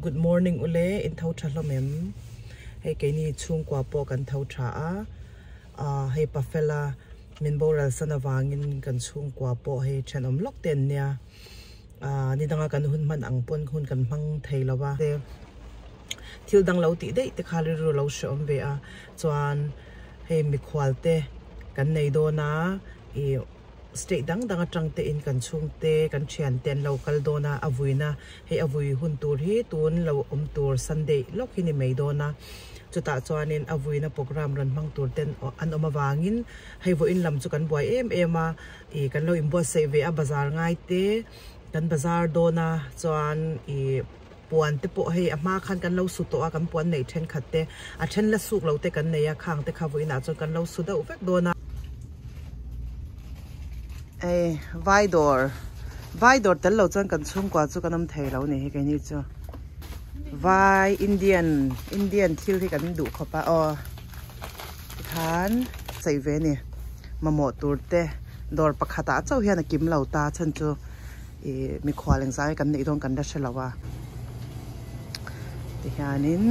Good morning ule in tho tha hlawm em? Hei keini chhungkua pawh kan tho tha a, ah hei Pafela min boral san avangin kan chhungkua pawh hei thenawm lawk te an nia, ah ni danga kan hun hman ang pawn hun kan hmang thei lo a. Thil dang lo tih daih te kha rilru lo hreawm ve a, chuan hei mikhual te kan nei dawn a, ih. State dang dang atang te in kan chhungte kan thian te an lo kal dawn a, a vuina hei a vui hun tur hi tun lo awm tur Sunday lawk hi ni mai dawn a, chutah chuanin a vuina program rawn hmang tur ten an awm avangin hei vawiin lam chu kan buai em em a, ih kan lo inbuatsaih ve a bazar ngai te kan bazar dawn a chuan ih puan te pawh hei a hma khan kan lo su tawh a kan puan neih thenkhat te a then la suk lo te kan nei a khang te kha vawiinah chuan kan lo su deuh vek dawn a. Hei vai dawr vai dawr tel lo chuan kan chhungkua chu kan awm thei lo ni hi keini chu vai Indian Indian thil hi kan duh khawp a aw tikhan chei ve a ni mamawh tur te dawr pakhatah chauh hian a kim lo ta chhan chu. Ih mikhual engzah nge kan neih dawn kan la hre lo a tihianin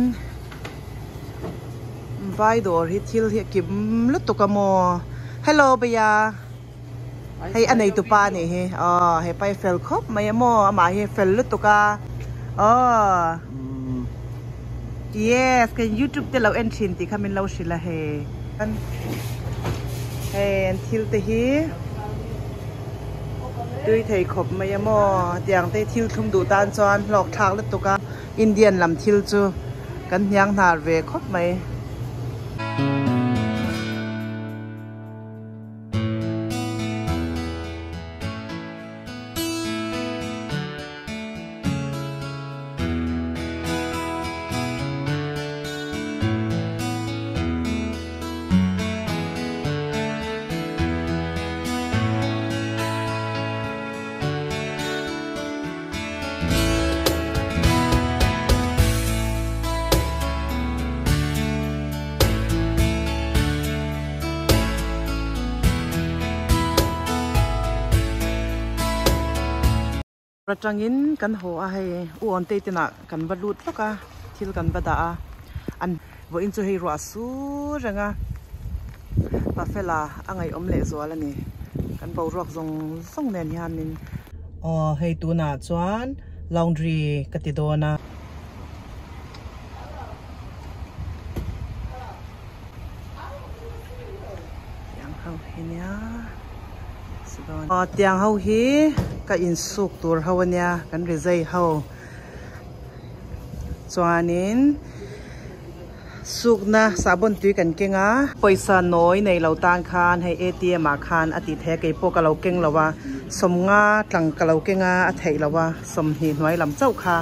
vai dawr hi thil hi a kim lutuk a maw hello bhaiya hei a nei tupa a nih hi aw hepa hi fel khawp mai a maw amah hi fel lutuk a aw yes kan youtube te lo en thin tih kha min lo hrilh a hei hei an thil te hi. Tui thei khawp mai a maw tiang te thil thlum duh tan chuan hlawk thlak lutuk a Indian lam thil chu kan hniang hnar ve khawp mai. Atangin kan haw a hei u Awntei te nah kan va lut vak a thil kan va dah a an vawiin chu hei ruah sur reng a Pafela a ngaihawm leh zual a ni kan boruak zawng zawng nen hianin. Aw hei tunah chuan laundry ka ti dawn a. Tiang ho hi nia aw tiang ho hi ka insuk tur ho ania kan rizai ho chuanin sukna sahbawn tui kan keng a pawisa nawi nei lo tan khan hei A T M ah khan a tih theih a keipawh ka lo keng lo a sawmnga tlang ka lo keng a a theih loh a sawmhnih hnuai lam chauh kha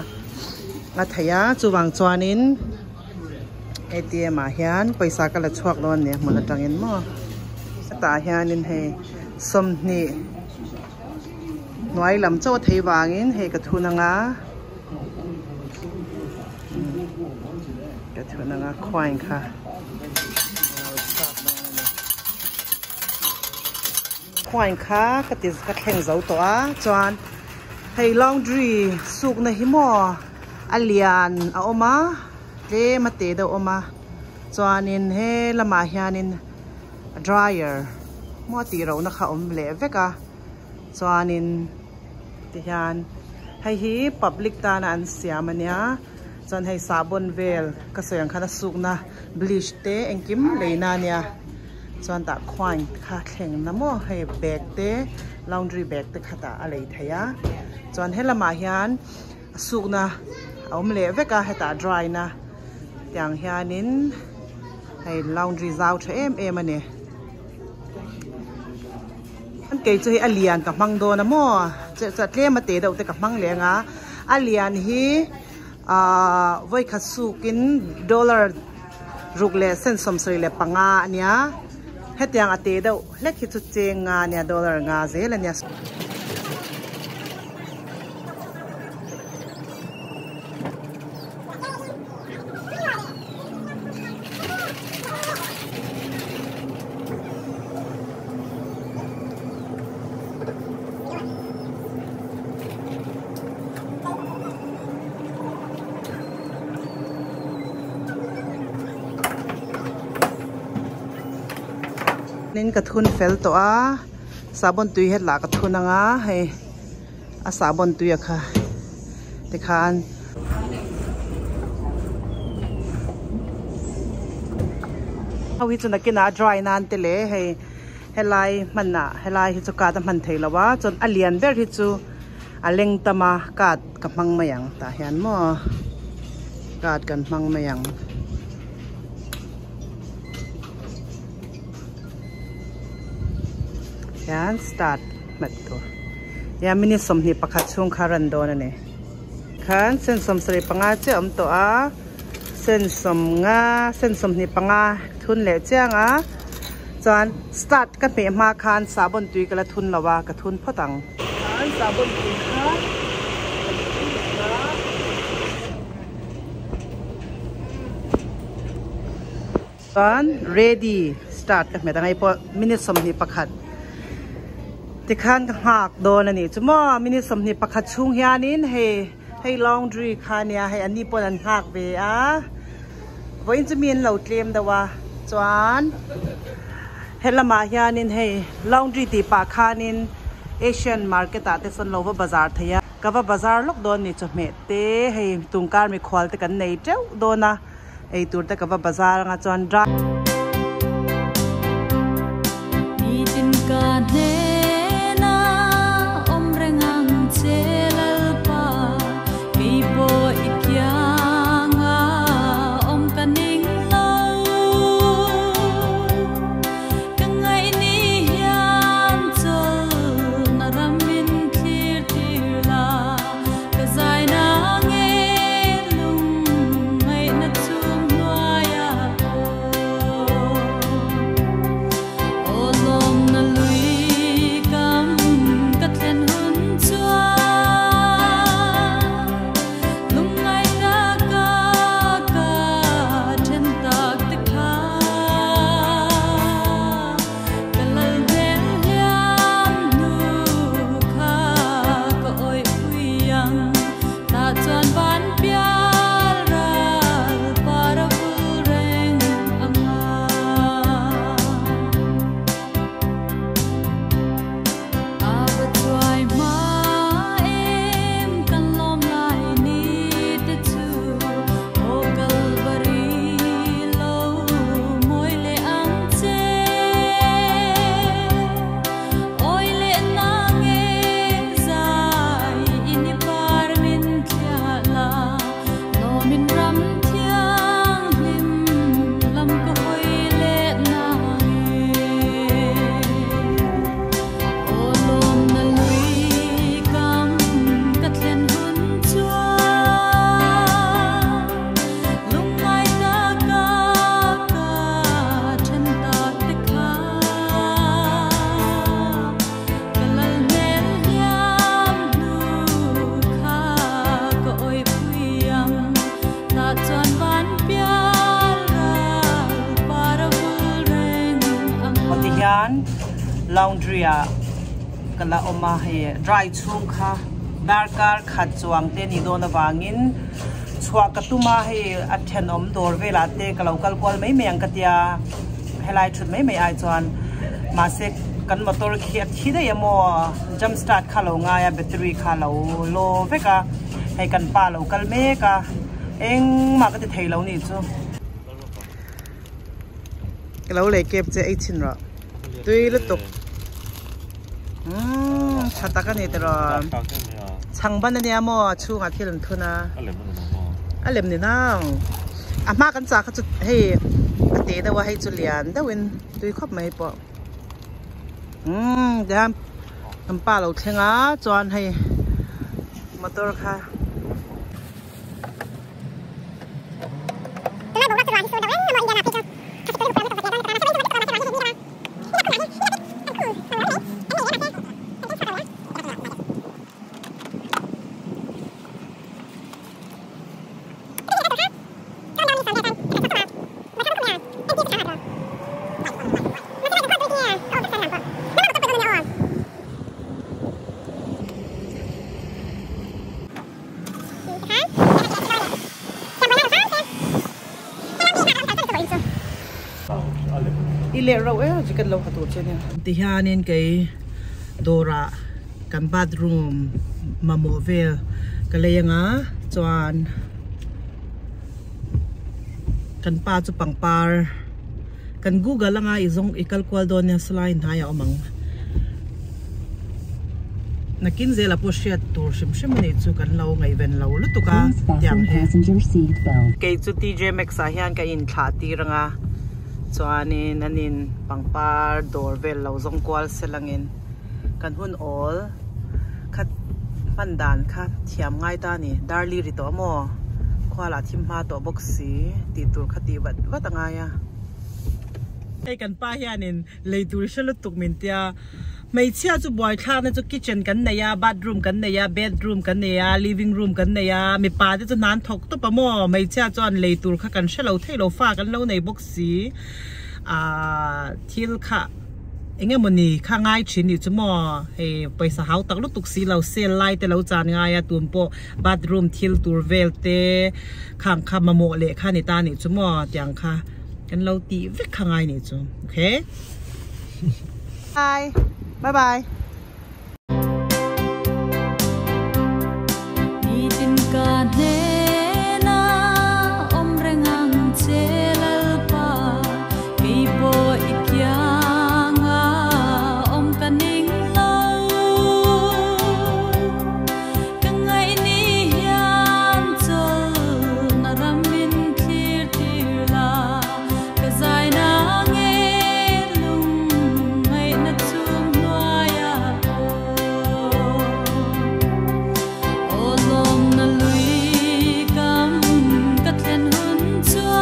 a theih a chuvang chuanin. A_T_M ah hian pawisa ka la chhuak dawn a ni a hmun atangin maw hetah hianin hei sawmhnih hnuai lam chauh a thei vangin hei ka thun anga ka thun anga coin kha coin kha ka ti ka thleng zo tawh a chuan hei laundry sukna hi maw a lian a awm a tlem a te deuh awm a chuanin he lamah hianin dryer maw tih lohna kha awm leh vek a chuanin tihian hei hi public tana an siam ania chuan hei sahbawn vel ka sawi ang khan a sukna bleach te engkim leina ania chuan tah khuain kha thleng na maw hei bag te laundry bag te kha tah a lei theih a chuan helamah hian a sukna a awm leh vek a hetah dry na tiang hianin hei laundry zau tha em em a ni kei chu hei a lian ka hmang dawn a maw tlem a te deuh te ka hmang leh ang a a lian hi ahh vawikhat sukin dollar ruk leh sen sawmsarih leh panga a nia hetiang a te deuh hlek hi chu cheng nga a nia dollar nga zel a nia. Nin ka thun fel tawh a, sahbawn tui hetlah ka thun anga hei a sahbawn tui a kha tikhan. Ho hi chu nakinah a dry nan te leh hei helai hmanah helai hi chu cut a hman theih loh a chuan a lian ber hi chu a leng tam a cut ka hmang mai ang tah hian maw cut kan hmang mai ang. Hian start hmet tur hian minute 21 chhung kha run dawn a ni khan sen 75 chiah a awm tawh a sen 50 sen 25 thun leh chiang a chuan start ka hmeh hma khan sahbawn tui ka la thun lo a ka thun phawt ang. Khan sahbawn tui kha ka thun leh ang a. Chuan ready start ka hmet ang hei pawh minute 21 tikhan ka nghak dawn a nih chu maw minute 21 chhung hianin hei hei laundry kha ania hei an ni pawn an nghak ve a vawiin chu mi an lo tlem deuh a chuan helamah hianin hei laundry tih pah khanin asian market ah te sawn lo va bazar thei a ka va bazar lawk dawn a ni chawhmeh te hei tungkar mikhual te kan nei teuh dawn a. Ei tur te ka va bazar anga chuan dry. Nitin ka hnena awm reng ang che Lalpa, kei pawh i kianga awm ka ning lo. Ka ngaih ni hian chawlhna ram min thlir tir la. Ka zai na nge lung ngaihna chung hnuaia pawh aw lawmna lui kam ka thlen hun chuan lungngai taka ka then tak te kha ka lal hmel hiam hnu kha ka awih pui ang tah chuan van pial ral par a vul reng ang a. A va chuai hma em kan lawm lai ni te chu aw Kalvari lo mawi leh ang che. Awi leh na nge zai in i par min thliah la, lawmin ram thianghlim lam ka hawi leh na nge. Aw lawmna lui kam ka thlen hun chuan lungngai taka ka then tak te kha ka lal hmel hiam hnu kha ka awih pui ang tah chuan van pial ral par a vul reng ang Aw ti hian laundry ah ka la awm a hei dry chhung kha darkar khat chuang te a nih dawn avangin chhuah ka tum a hei a thenawm dawr velah te ka lo kal kual mai mai ang ka tia helai thut mai mai ai chuan mahse kan motor khi a thi daih a maw jump start kha lo ngai a battery kha lo law vek a hei kan pa lo kal mek a engmah ka ti thei lo nih chu. Ka lo lei kep che ei chhin rawh tui lutuk umm tha tak a ni tiraw chhang ban ania maw a chhungah thil an thun a a lem ni nang a hma kan chah kha chu hei a te deuh a hei chu lian deuhin tui khawp mai pawh umm tihian kan pa lo thleng a chuan hei motor kha. I leh rauh e jacket lo ha tur che nia. Tihianin kei dawrah kan bathroom mamawh vel ka lei anga chuan kan pa chu pangpar kan google anga i zawng i kal kual dawn nia salai hnaiah a awm ang. Nakin zela pawh hriat tur hrim hrim a nih chu kan lo ngaihven lo lutuk a tiang hi. Kei chu TJ Maxx ah hian ka inthlah tir anga chuanin an in pangpar dawr vel lo zawng kual selangin kan hun awl kha hman dan kha thiam ngai ta a ni. Darli ri tawh maw? Khua lah thim hma tawh bawk si tih tur kha tih vat vat a ngai a. Hei kan pa hianin Lei tur hre lutuk min tia. Hmeichhia chu buaithlakna chu kitchen kan nei a, bathroom kan nei a, bedroom kan nei a, living room kan nei a, mipa te chu hna an thawk tawp a maw? Hmeichhia chuan lei tur kha kan hre lo thei lo, fa kan lo nei bawk si. Aaa thil kha eng emawni kha ngai thin nih chu maw? Hei pawisa hau tak lutuk si lo, sale lai te lo chan ngai a, tun pawh bathroom thil tur vel te khang kha mamawh leh kha ni ta nih chu maw? Tiang kha. Kan lo tih vek kha ngai nih chu okay. Bye bye bye. Nitin ka hnena awm reng ang che Lalpa, kei pawh i kianga awm ka ning lo. Ka ngaih ni hian chawlhna ram min thlir tir la, ka zai na nge lung ngaihna chung hnuaia pawh. Aw lawmna lui kam ka thlen hun chuan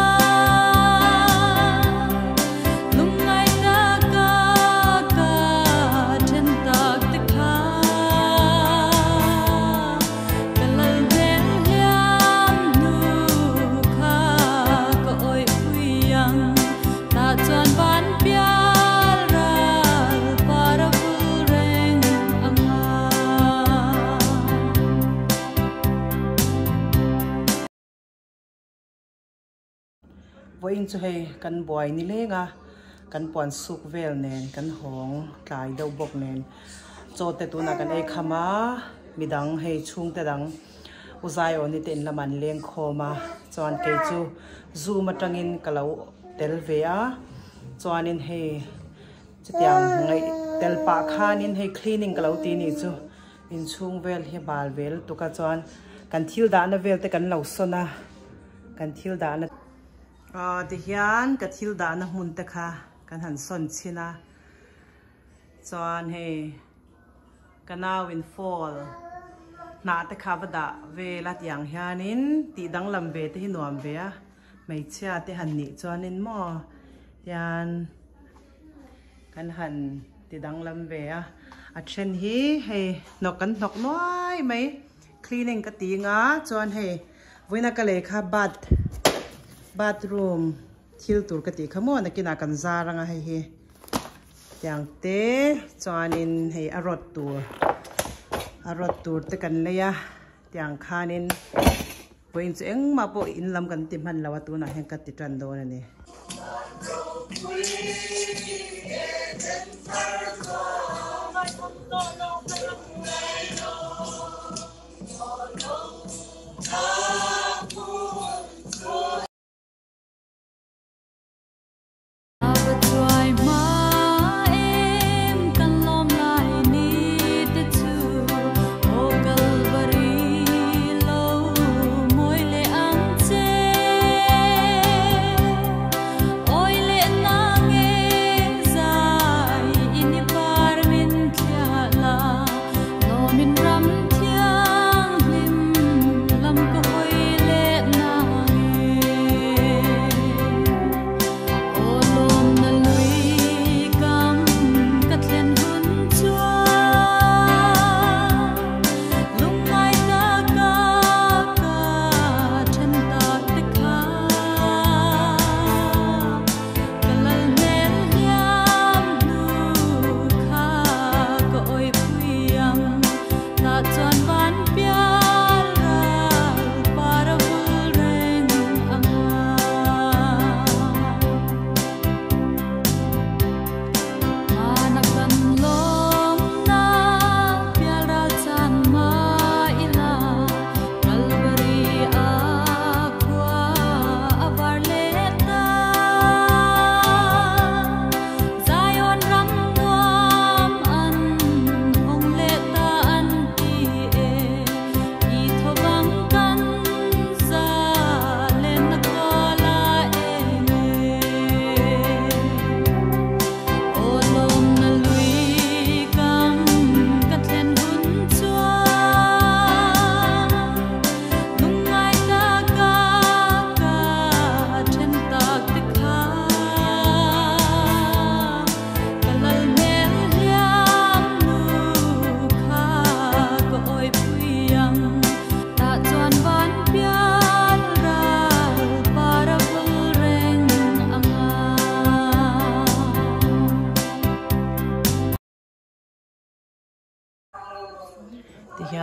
lungngai taka ka then tak te kha ka lal hmel hiam hnu kha ka awih pui ang tah chuan van pial ral par a vul reng ang a. Vawiin chu hei kan buai ni leng a, kan puan suk vel nen kan hawng tlai deuh bawk nen chaw te tunah kan ei kham a, midang hei chhungte dang U Zaiawni te in lamah an leng khawm a, chuan kei chu zoom atangin ka lo tel ve a, chuanin hei chutiang ngaih tel pah khanin hei cleaning ka lo ti nih chu inchhung vel hi bal ve lutuk a, chuan kan thil dahna vel te kan lo sawn a. Kan thil dahna Aw tihian ka thil dahna hmun te kha kan han sawn chhin a, chuan hei ka nau in fall hnah te kha va dah vel a tiang hianin tih danglam ve te hi nuam ve a, hmeichhia te han nih chuanin maw tian kan han ti danglam ve a, a then hi hei hnawk kan hnawk nuai mai cleaning ka ti nga chuan hei. Vawiina ka lei kha bath bathroom thil tur ka tih kha maw nakinah kan zar anga hei hi tiang te chuanin hei a rawt tur a rawt tur te kan lei a tiang khanin vawiin chu engmah pawh in lam kan ti hman lo a tunah hian ka ti tan dawn a ni.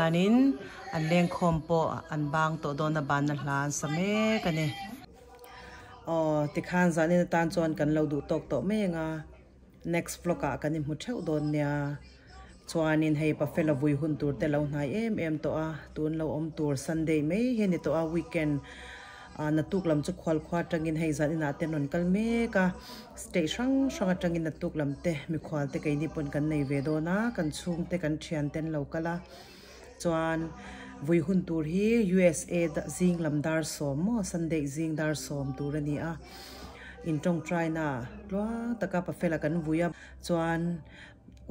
hianin an lengkhawm pawh an bang tawh dawn a banna hla an sa mek a ni. Aw tikhan zanin atan chuan kan lo duh tawk tawh mai ang a next vlog ah kan inhmu theuh dawn nia chuanin hei pafela vui hun tur te lo hnai em em tawh a tun lo awm tur sunday mai hi a ni tawh a weekend ah naktuk lam chu khualkhua atangin hei zan inah te an rawn kal mek a state hrang hrang atangin naktuk lam te mikhual te keini pawn kan nei ve dawn a kan chhungte kan thian te an lo kal a. Chuan vui hun tur hi USA zing lam dar sawm maw Sunday zing dar sawm tur a ni a, in tawngtai na tluang taka Pafela kan vui a, chuan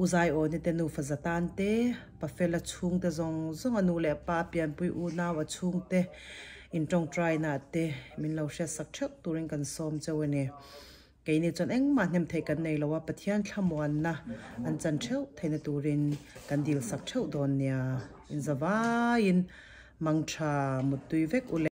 U Zaiawni te nufa zatan te Pafela chhungte zawng zawng a nu leh pa a pianpui unau a chhungte in tawngtai na te min lo hriatsak theuh turin kan sawm cheu a ni. Keini chuan engmah hnem theih kan nei lo a, Pathian thlamuanna an chan theuh theihna turin kan dil sak theuh dawn nia. Inzavaiin mangtha muttui vek u le.